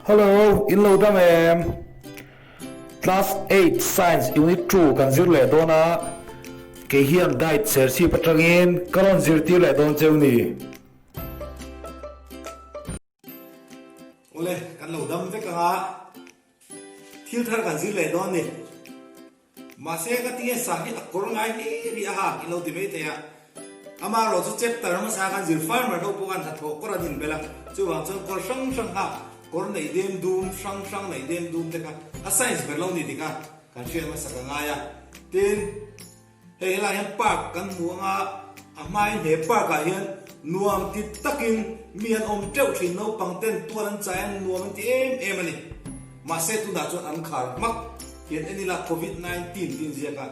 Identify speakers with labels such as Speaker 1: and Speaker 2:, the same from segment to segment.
Speaker 1: Hello, in lo dam em? Class 8 Science Unit 2 kan zir leh dawn a, kei hian guide Serchhip atangin ka rawn zirtir leh dawn cheu ni.
Speaker 2: Awle, kan lo dam vek ang a, thil thar kan zir leh dawn ni. Mahse, ka tinge sa hi a kawr ngai hlir hi a hak i lo ti mai thei a. Amaherawh chu chapter hmasa khan zir farmer ho pawh khan hnathawh kawr an inbel a, chuvang chuan kawr hrang hrang hak, kawr neih dem dum hrang hrang neih dem dum te kha a science ber lo ni dik a, kan hriat hmasak a ngai a. Tin. Hei helai hian park kan hmu ang a, a hmain he park ah hian nuam ti takin mi an awm teuh thin, naupang ten tual an chai a, nuam an ti em em a ni. Mahse tunah chuan an khar hmak hian en ila covid 19 tiin ziak a,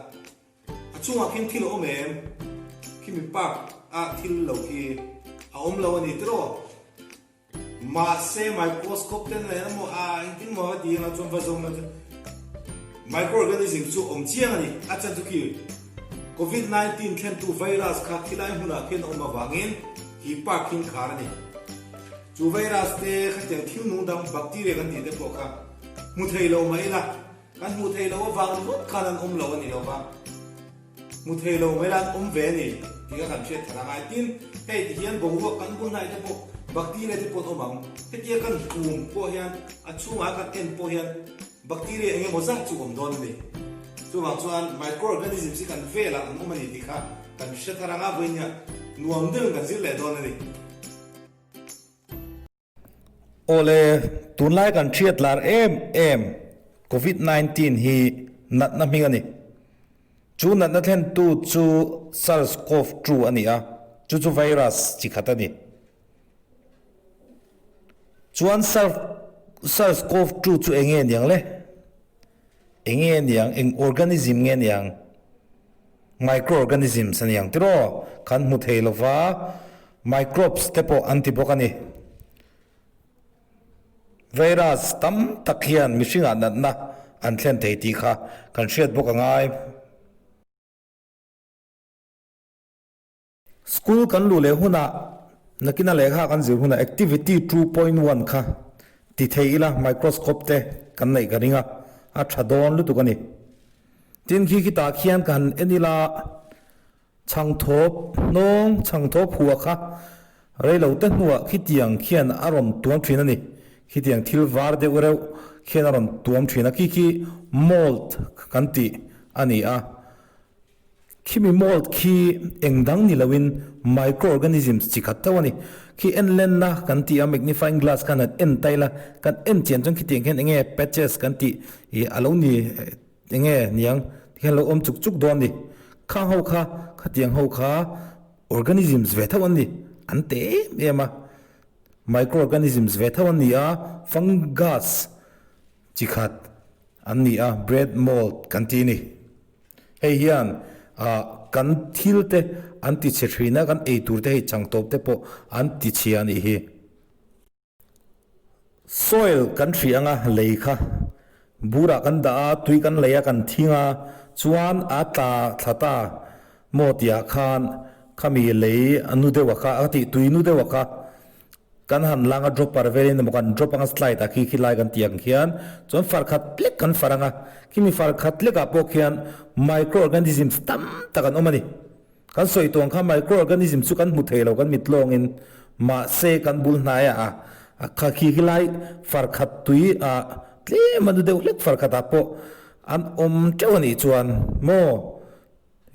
Speaker 2: a chungah khian thil a awm em? Khimi park ah thil lo khi a awm lo a ni tiraw? Mahse microscope te nen emaw a engtin maw a ti anga chuan va zawng na chu microorganism chu awm chiang a ni. A chan chu khi Covid 19 thlentu virus kha khilai hmunah khian a awm avangin hi park khi an khar a ni. Chu virus te khatiang thil nung dang bacteria kan tih te pawh kha hmu thei lo mah ila kan hmuh theih loh avang ringawt khan an awm lo a ni lo va. Hmu thei lo mai la an awm ve a ni tih kha kan hriat thar a ngai. Tin, hei ti hian boruak kan bul hnaih te pawh bacteria te pawh an awm ang. Hetia kan hum pawh hian a chhungah kan en pawh hian bacteria eng emaw zat chu awm dawn a ni. Chuvang chuan microorganisms hi kan velah an awm a ni tih kha kan hre thar anga vawiin hian nuam deuhin kan zir leh dawn a ni.
Speaker 1: Awle, tunlai kan hriat lar em em Covid 19 hi natna hming a ni. Chu natna thlentu chu SARS CoV 2 a ni a, chu chu virus chi khat a ni. Chuan SARS CoV 2 chu eng nge niang le? Eng nge niang? Eng organism nge niang? Microorganisms a ni ang tiraw? Kan hmu thei lova, microbes te pawh an ti bawk a ni. Virus tam tak hian mihringah natna an thlen thei tih kha kan hriat bawk a ngai. School kan luh leh hunah nakina lehkha kan zir hunah activity 2.1 kha ti thei ila microscope te kan neih ka ring a, a tha dawn lutuk a ni. Tin khi khitah khian ka han en ila chhangthawp hnawng chhangthawp hua kha reilo te hnuah khitiang khian a rawn tuam thin a ni. Khitiang thil var deuh reuh khian a rawn tuam thin a, khi khi mold kan tih a ni a. Khimi mold khi eng dang ni loin microorganisms chi khat tho a ni. Khi en lenna kan tih a magnifying glass khan han en ta ila, kan en chian chuan khitiang khian enge patches kan tih ih a lo ni enge niang tikhian a lo awm chuk chuk dawn a ni. Khang ho kha khatiang ho kha organisms ve tho an ni, an te em em a. Microorganisms ve tho an ni a, fungus chi khat an ni a, bread mold kan tih a ni. Hei hian ah kan thil te an ti chhe thin a, kan ei tur te hei chang tawp te pawh an ti chhia a nih hi. Soil kan hrih anga lei kha burah kan dah a, tui kan lei a kan thing a, chuan a tla thla ta maw tihah khan khami lei a nu deuh a kha a tih tui nu deuh a kha Kan han lang a dropper velin emaw kan drop anga slide ah khi khi lai kan tih ang khian chuan far khat lek kan far anga khimi far khat lek ah pawh khian microorganisms tam tak an awm a ni. Kan sawi tawh ang kha microorganism chu kan hmu thei lo kan mit lawngin mahse kan bul hnai ah a kha khi khi lai far khat tui ah tlem a nu deuh hlek far khat ah pawh an awm teuh a nih chuan maw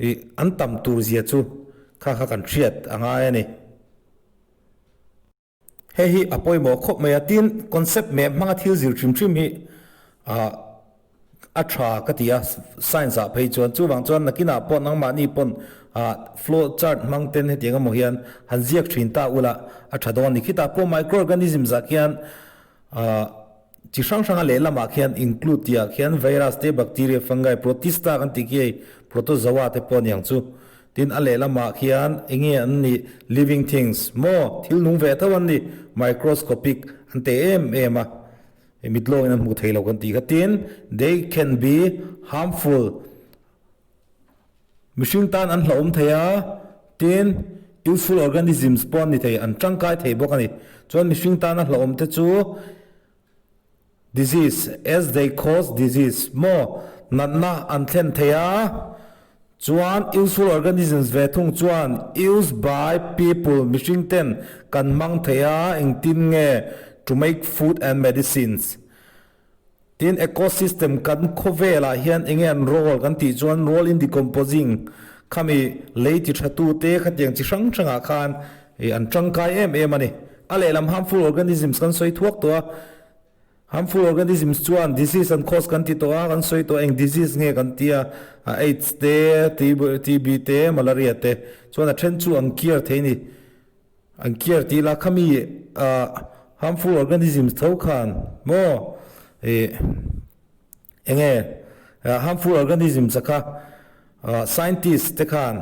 Speaker 1: ih an tam tur zia chu kha kha kan hriat a ngai a ni. Hei hi a pawimawh khawp mai a, tin concept meh hmanga thil zir hrim hrim hi ah a tha ka ti a, science ah phei chuan chuvang chuan nakinah pawh nangmahni pawn ah flow chart hmang ten hetiang emaw hian han ziak thin ta ula a tha dawn a ni. Khitah pawh microorganisms ah khian ah Chi hrang hranga lehlamah khian include tihah khian virus te, bacteria, fungi, protista kan tih khi hei protozoa te pawh a niang chu. Tin a lehlamah khian enge an nih living things maw thil nung ve tho an ni microscopic an teh em em a mit lawngin an hmuh thei lo kan tih kha. Tin they can be harmful. Mihring tan an hlauhawm thei a, tin useful organisms pawh an ni thei, an tangkai thei bawk a ni. Chuan mihring tana hlauhawm te chu. Disease, as they cause disease, maw natna an thlen thei a, chuan useful organisms ve thung chuan used by people, mihring ten kan hmang thei a, engtin nge to make food and medicines. Tin ecosystem kan khawvelah hian enge an role kan tih chuan role in decomposing khami lei ti tha tu te khatiang chi hrang hrangah khan ih an tangkai em em a ni. A lehlam harmful organisms kan sawi thuak tawh a, harmful organisms chuan disease an cause kan ti tawh a, kan sawi tawh a eng disease nge kan ti a, aids te, TB te, malaria te chuan a then chu an cure thei a ni. An care tih lah khami harmful organisms tho khan maw ih enge harmful organisms a kha scientist te khan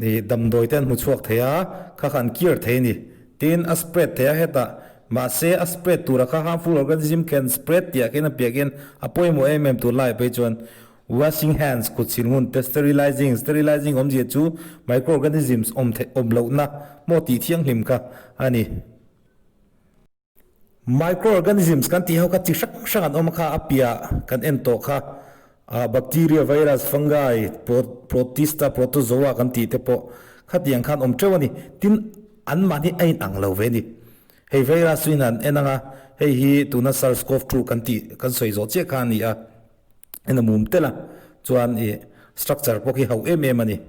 Speaker 1: ih damdawi te an hmu chhuak thei a kha kha an care thei a ni tin a spread thei a hetah mahse a spread tura kha harmful organism can spread tih ah khian a piah khian a pawimawh em em tur lai phei chuan Washing hands, kut chhin hun te, sterilizing, sterilizing awmzia chu microorganisms awm theih awm lohna maw tih thianghlim kha a ni. Microorganisms kan tih ho kha chi hrang hrang an awm kha a piah kan en tawh kha bacteria, virus, fungi, protista, protozoa kan tih te pawh khatiang khan awm teuh a ni. Tin, anmahni a inang lo ve a ni. Hei virus chu in han en ang a, hei hi tuna SARS-CoV-2 kan tih kan sawi zawh chiah kha a ni a. En a mum tel a, chuan ih structure pawh khi ho em em a ni.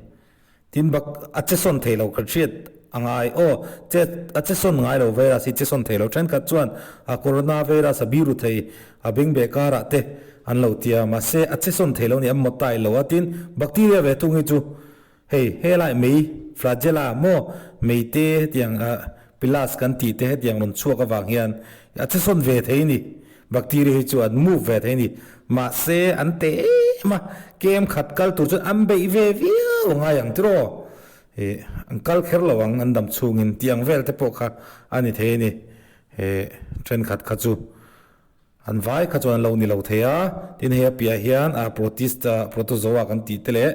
Speaker 1: Tin bak a che sawn thei lo ka hriat a ngai aw, che a che sawn ngai lo virus hi che sawn thei lo. Thenkhat chuan a corona virus a biru thei a bengbeh karah te an lo ti a, mahse a che sawn thei lo a ni, an mawtai lo a. Tin bacteria ve thung hi chu Hei, helai mei, flagella, maw mei te hetiang pilas kan tih te hetiang rawn chhuak avang hian a che sawn ve thei ni. Bacteria hi chu an move ve thei ni. Mahse, an te em a, kem khat kal tur chuan an beih ve viau ngai ang tiraw? Ih, an kal kher lo ang an dam chhungin tih ang vel te pawh kha a ni thei a ni. He thenkhat kha chu. An vai kha chuan an lo ni lo thei a, tin hei a piah hian a protist protozoa kan tih te leh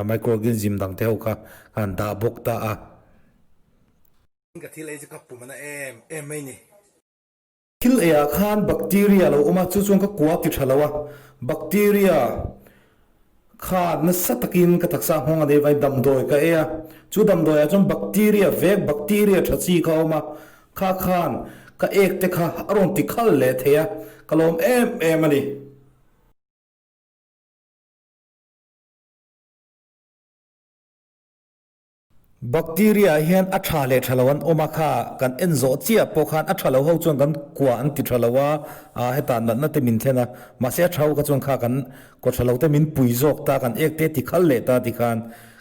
Speaker 1: microorganism dang te ho kha an dah bawk ta a.
Speaker 2: Ka thil ei chu ka pum ana em em mai ni.
Speaker 1: Thil ei ah khan bacteria lo awm a, chu chuan ka kua ti tha lo a, bacteria kha nasa takin ka taksa nghawng a nei vai damdawi ka ei a, chu damdawi ah chuan bacteria vek bacteria tha chi kha a awm a, Kha khan ka ek te kha a rawn ti khal leh thei a, ka lawm em em a ni. Bacteria ah hian a tha leh tha lo an awm a, kha kan en zawh chiah pawh khan a tha lo ho chuan kan kua an ti tha lo a, hetah natna te min thlen a, mahse a tha ho kha chuan kha kan kua tha lo te min pui zawk ta, kan ek te ti khal leh ta tikhan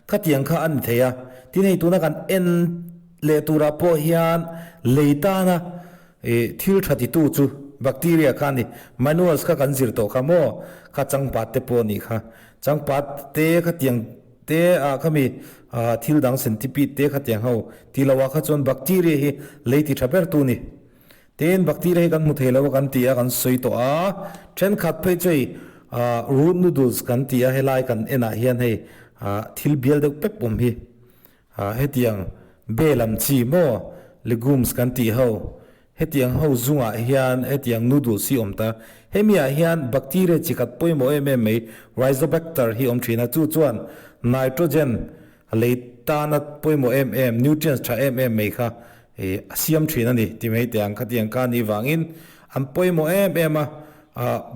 Speaker 1: khatiang kha a ni thei a. Tin hei tuna kan en. Leh turah pawh hian lei tana ih thil tha titu chu bacteria kha a ni. Manuals kha kan zir tawh kha maw? Kha changpat te pawh a nih kha. Changpat te khatiang te ah khami ah thil dang centipede te khatiang ho ti lo ah kha chuan bacteria hi lei ti tha ber tu a ni. Tin bacteria hi kan hmu thei lo a kan ti a kan sawi tawh a. Thenkhat phei chu hei ah root noodles kan ti a helai kan en ah hian hei ah thil bial deuh pep awm hi. Hetiang be lam chi maw legumes kan tih ho, hetiang ho zungah hian hetiang noodles hi awm ta. Hemi ah hian bacteria chi khat pawimawh em em mai Rhizobacter hi awm thin a, chu chuan nitrogen lei tana pawimawh em em, nutrients tha em em mai kha a siam thin a ni ti mai teh ang. Khatiang kha anih vangin an pawimawh em em a,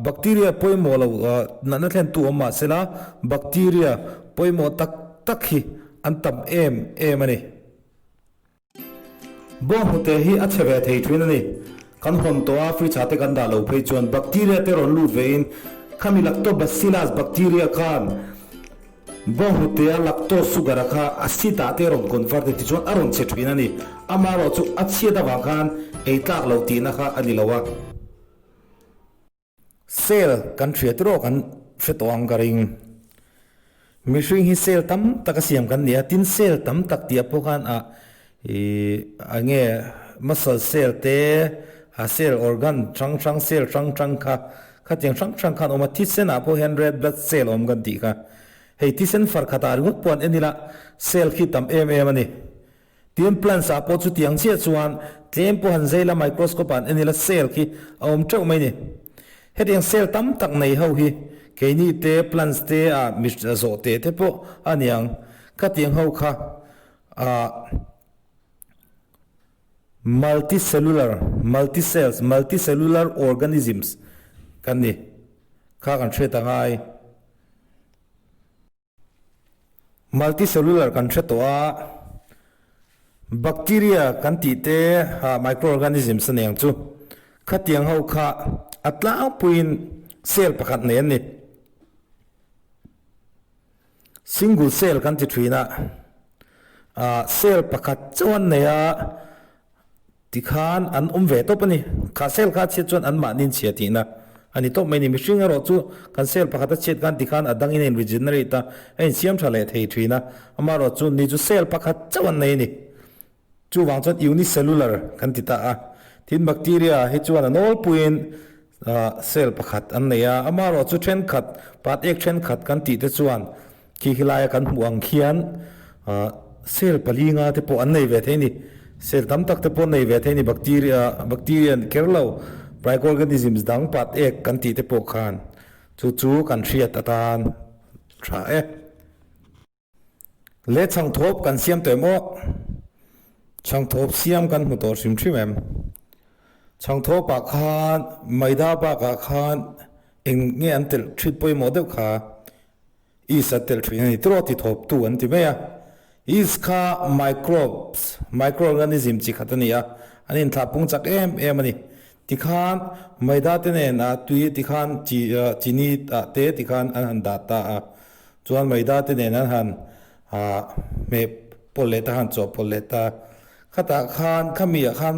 Speaker 1: bacteria pawimawh lo natna thlentu awm mah sela bacteria pawimawh tak tak hi An tam em em a ni. Bawnghnute hi a chhe ve thei thin a ni. Kan hawn tawh a, fridge ah te kan dah lo phei chuan bacteria te rawn lut ve in khami lactobacillus bacteria khan bawnghnute a lactose sugar a kha acid ah te rawn convert a tichuan a rawn chhe thin a ni. Amaherawh chu a chhiat avang khan ei tlak loh tihna kha a ni lo a. Cell kan hria tiraw kan hre tawh ang ka ring. Mihring hi cell tam tak a siam kan ni a, tin cell tam tak tih ah pawh khan ah ih eng nge muscle cell te a cell organ hrang hrang cell hrang hrang kha khatiang hrang hrang khan a awm a, thisen ah pawh hian red blood cell a awm kan tih kha. Hei thisen far khat ah ringawt pawh an en ila cell khi tam em em a ni. Tin plants ah pawh chutiang chiah chuan tlem pawh han zai la microscope ah an en ila cell khi a awm teuh mai ni. Hetiang cell tam tak nei ho hi keini te, plants te ah mi zawh teh te pawh a niang. Khatiang ho kha ah multicellular, multicells, multicellular organisms kan ni. Kha kan hriat a ngai. Multicellular kan hre tawh a, bacteria kan tih te ah microorganisms a ni ang chu. Khatiang ho kha a tlangpuiin cell pakhat nei an ni. Single cell kan ti thin a, ah cell pakhat chauh an nei a. Tikhan an awm ve tawp a ni. Kha cell kha a chhiat chuan anmahni in chhia tihna a ni tawp mai a ni. Mihring erawh chu kan cell pakhat a chhiat khan tikhan a dangin a in regenerate a, a insiam tha leh thei thin a. Amaherawh chu ni chu cell pakhat chauh an nei a ni. Chuvang chuan unicellular kan ti ta a. Tin bacteria hi chuan a nawlpuiin cell pakhat an nei a. Amaherawh chu thenkhat, pat ek thenkhat kan tih te chuan Khi khi laia kan hmuh ang khian cell palinga te pawh an nei ve thei a ni. Cell tam tak te pawh an nei ve thei a ni. Bacteria, bacteria an kher lo, microorganisms dang pat ek kan tih te pawh khan chu chu kan hriat atan tha e. Le chhangthawp kan siam tawh em aw? Chhangthawp siam kan hmu tawh hrim hrim em? Chhangthawpah khan maida bakah khan eng nge an telh thit pawimawh deuh kha? Yeast a tel thin a ni tiraw ti thawptu an ti mai a. Yeast kha microbes, microorganism chi khat a ni a, an inthlah pung chak em em a ni. Tikhan maida te nen a tui tikhan chi chini ah te tikhan an han dah ta a, chuan maida te nen an han hmeh pawlh leh ta han chawhpawlh leh ta. Khatah khan khami ah khan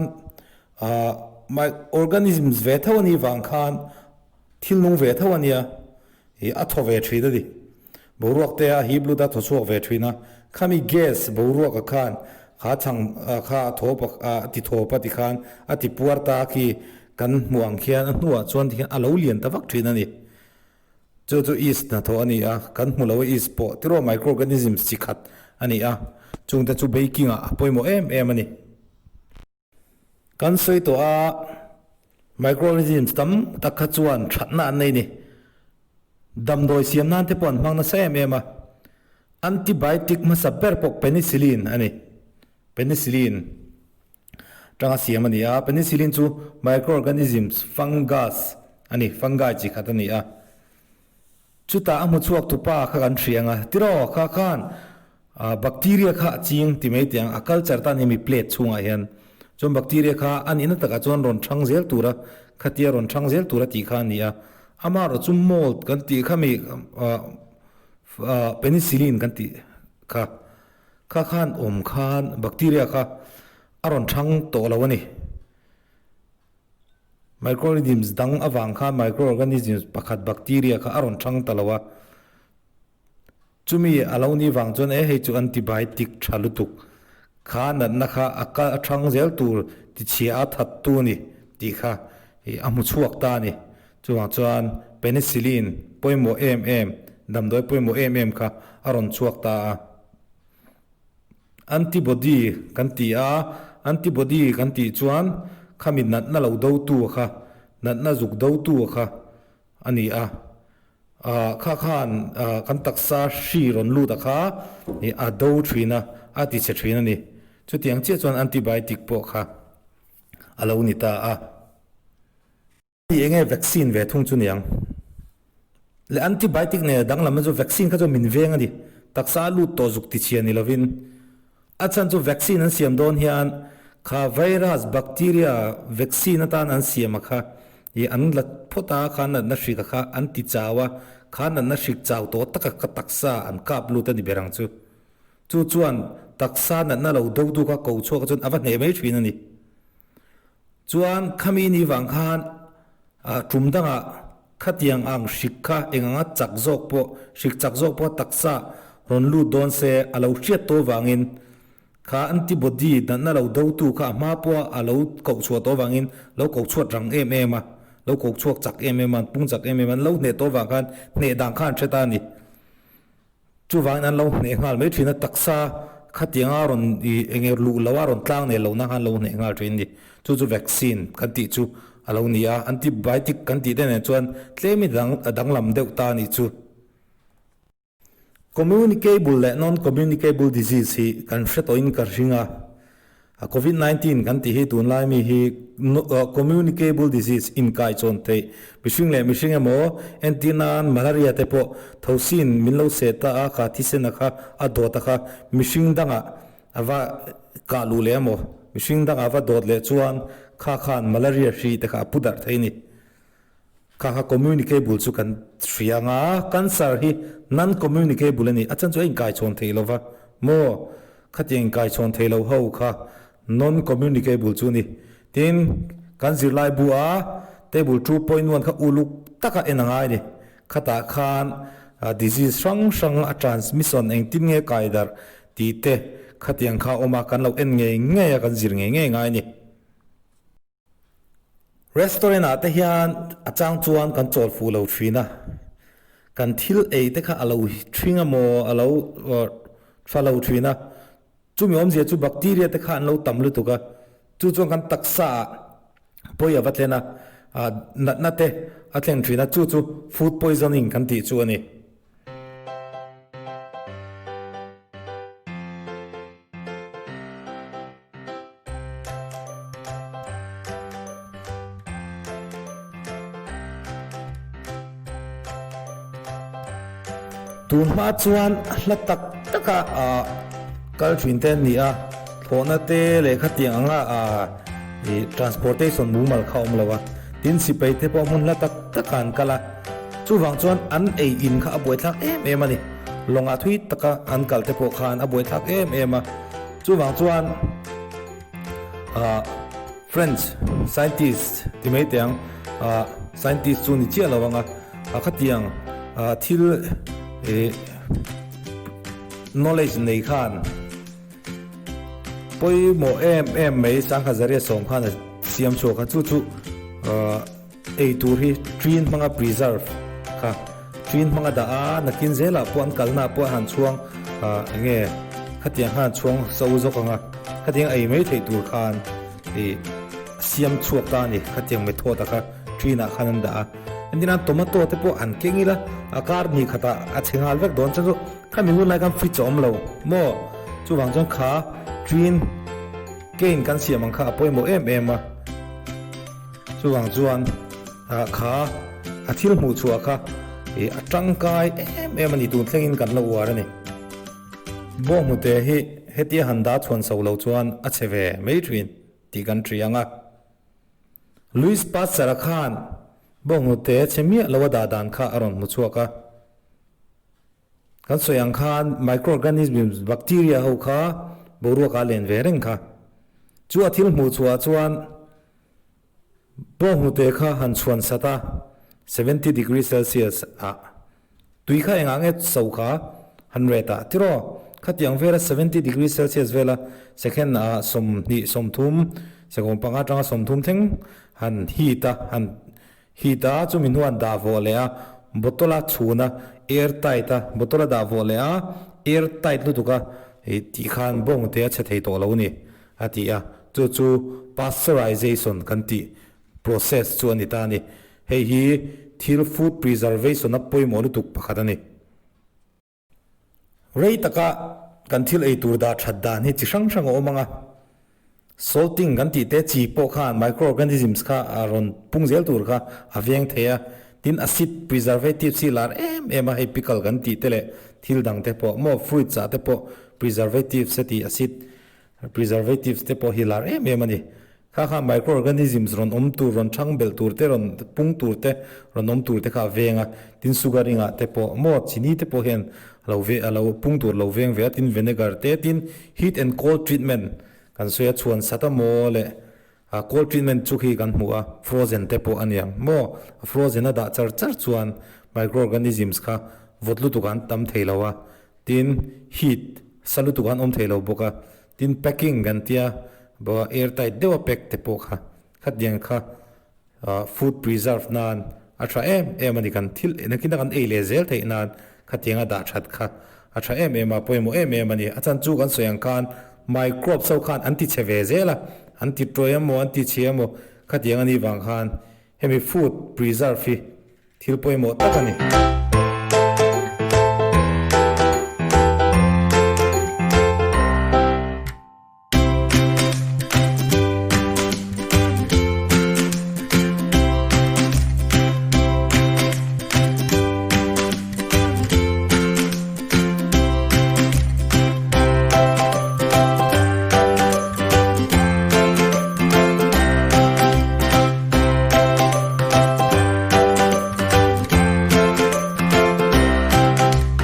Speaker 1: organisms ve tho a nih vang khan thil nung ve tho a nia. Hi a thaw ve thin a ni. Boruak te a hip lut a thaw chhuak ve thin a. Khami gas boruak a khan kha chhang kha a thawp a ti thawp a ti khan a ti puar ta khi kan hmuh ang khian a hnuah chuan tikhian a lo lian ta vak thin a ni. Chu chu yeast hnathawh a ni a, kan hmu lo a yeast pawh tiraw microorganisms chi khat a ni a, chungte chu baking ah a pawimawh em em a ni. Kan sawi tawh a, microorganisms tam tak kha chuan thatna an nei ni. Damdawi siam nan te pawh an hmang nasa em em a. Antibiotic hmasa ber pawh penicillin a ni. Penicillin tanga siam a ni a. Penicillin chu microorganisms fungus a ni, fungi chi khat a ni a. Chutah a hmu chhuak tupa kha kan hria ang a, tiraw kha khan bacteria kha a ching ti mai teh ang, a culture tan hemi plate chhungah hian chuan bacteria kha a nihna takah chuan rawn thang zel tura khatia rawn thang zel tura tih kha a ni a, amaherawh chu mold kan tih kha mi penicillin kan tih kha kha khan awm khan bacteria kha a rawn thang tawh lo a ni. Microorganisms dang avang khan microorganisms pakhat bacteria kha a rawn thang ta lo a, chumi a lo nih vang chuan e hei chu antibiotic tha lutuk kha natna kha a kal a thang zel tur tichhia a that tu a ni tih kha ih a hmu chhuak ta a ni. Chuvang chuan penicillin pawimawh em em, damdawi pawimawh em em kha a rawn chhuak ta a. Antibody kan ti a, antibody kan tih chuan khami natna lo dotu kha, natna zuk dotu kha a ni a. Ah kha khan kan taksa hri rawn lut a kha ih a do thin a, a ti chhe thin a ni. Chutiang chiah chuan antibiotic pawh kha a lo ni ta a. Hei enge vaccine ve thung chu niang? Le antibiotic nen a danglam na chu vaccine kha chuan min veng a ni. Taksa a lut tawh zuk ti chhia ni lovin. A chhan chu vaccine an siam dawn hian kha virus, bacteria vaccine atan an siam a kha i an la phawt a, kha natna hrik a kha an ti chau a, kha natna hrik chau tawh taka kha taksa an kap lut a ni ber ang chu. Chu chuan taksa natna lo do tu kha ko chhuak a chuan a va hneh mai thin a ni. Chuan khami ni vang khan tum dangah khatiang ang hrik kha eng anga chak zawk pawh, hrik chak zawk pawh taksa rawn lut dawn se a lo hriat tawh vangin kha antibody natna lo dotu kha a hma pawha a lo koh chhuah tawh vangin lo koh chhuat rang em em a, lo koh chhuak chak em em a, an pung chak em em a, an lo hneh tawh vang khan hneh dan kha an hre ta a ni. Chuvangin an lo hneh nghal mai thin a, taksa Khatianga rawn i eng nge luh loh a rawn tlang nei lohna khan lo hneh nghal thin a ni. Chu chu vaccine kan tih chu a lo ni a, antibiotic kan tih te nen chuan tlem in a danglam deuh ta a nih chu. Communicable leh non-communicable disease hi kan hre tawhin ka hring a, Covid 19 kan tih hi tunlai mi hi communicable disease inkaichawn theih mihring leh mihring emaw entir nan malaria te pawh thosin min lo seh ta a kha thisen a kha a dawt a kha mihring dangah a va kah luh leh emaw mihring dangah a va dawt leh chuan kha khan malaria hri te kha a pu darh thei a ni. Kha kha communicable chu kan hria ang a, cancer hi non-communicable a ni, a chan chu a inkaichhawn thei lo va maw? Khatiang inkaichhawn thei lo ho kha non-communicable chu a ni. Tin, kan zirlai bu a table 2.1 kha uluk taka en a ngai a ni. Khatah khan disease hrang hrang a transmission engtin nge kai darh tih te khatiang kha a awm a, kan lo en ngei ngei a, kan zir ngei ngei ngai a ni. Restaurant ah te hian a chang chuan kan chawl fuh lo thin a, kan thil ei te kha a lo thing emaw a lo tha lo thin a, chumi awmzia chu bacteria te kha an lo tam lutuk a, chu chuan kan taksa ah pawi a va thlen a, natna te a thlen thin a, chu chu food poisoning kan tih chu a ni. Tun hma chuan hla tak taka kal thin te an ni a, thlawhna te leh khatiang anga ih transportation mumal kha a awm lo a, tin sipai te pawh hmun hla tak takah an kal a, chuvang chuan an ei in kha a buaithlak em em a ni, lawngah thui taka an kal te pawh khan a buaithlak em em a. Chuvang chuan French scientist ti mai teh ang, scientist chu ni chiah lo anga khatiang thil knowledge nei khan pawimawh em em mai Sangkhazaria sawm khan a siam chhuak a, chu chu Ei tur hi ṭin hmanga preserve kha ṭin hmanga dah a, nakin zelah pawh an kalna ah pawh a han chhuang ah eng nge khatiang khan an chhuang so zawk ang a, khatiang ei mai theih tur khan ih siam chhuak ta a ni, khatiang method ah kha ṭin ah khan an dah a. Engtin nan tomato te pawh an keng ila a kar hnih khatah a chhe nghal vek dawn chuan chu khami hun lai khan fridge a awm lo maw chuvang chuan kha ṭin cane kan siam ang kha a pawimawh em em a. Chuvang chuan kha a thil hmuh chhuah kha ih a tangkai em em a ni tun thlengin kan la uar a ni. Bawnghnute hi hetia han dah chhuan so lo chuan a chhe ve mai thin tih kan hria ang a. Louis Pasteur-a khan bawnghnute chhe miah lo a dah dan kha a rawn hmu chhuak a. Kan sawi ang khan microorganisms, bacteria ho kha boruak ah len ve reng kha. Chu a thil hmuh chhuah chuan Bawnghnute kha han chhuan sat a, 70 degree celsius ah tui kha engah nge so kha han ret ah tiraw? Khatiang vela 70 degree celsius vela second ah 20 30 second panga atanga 30 thleng han heat a han heat a chumi hnuah dah vawh leh a bottle a chhun a air tight a bottle a dah vawh leh a air tight lutuk a tih khan bawnghnute a chhe thei tawh lo a ni. A ti a, chu chu pasteurization kan tih process chu a ni ta a ni. Hei hi thil food preservation a pawimawh lutuk pakhat a ni. Rei taka kan thil ei tur dah that dan hi chi hrang hrang a awm ang a, salting kan tih te chi pawh khan microorganisms kha a rawn pung zel tur kha a veng thei a, tin acid preservatives hi lar em em a, hei pickle kan tih te leh thil dang te pawh maw fruits ah te pawh preservatives a ti acid Preservatives te pawh hi lar em em a ni. Kha kha microorganisms rawn awm tur, rawn thang belh tur te, rawn pung tur te, rawn awm tur te kha a veng a. Tin sugaring ah te pawh maw chini te pawh hian a lo ve a lo pung tur lo veng ve a. Tin vinegar te, tin heat and cold treatment kan sawi a, chhuan sat a maw leh a cold treatment chu khi kan hmu a, frozen te pawh a niang maw. A frozen a dah char char chuan microorganisms kha vawt lutuk ah an tam thei lo a. Tin, heat sa lutuk an awm thei lo bawk a, tin packing kan tia bawk a, air tight deuh a pack te pawh kha khatiang kha food preserve nan a tha em em a ni, kan thil nakin a kan ei leh zel theih nan khatiang a dah that kha. A tha em em a, pawimawh em em a ni. A chan chu kan sawi ang khan microbes ho khan an ti chhe ve zel a, an ti tawi emaw an ti chhia emaw khatiang a nih vang khan hemi food preserve hi thil pawimawh tak a ni.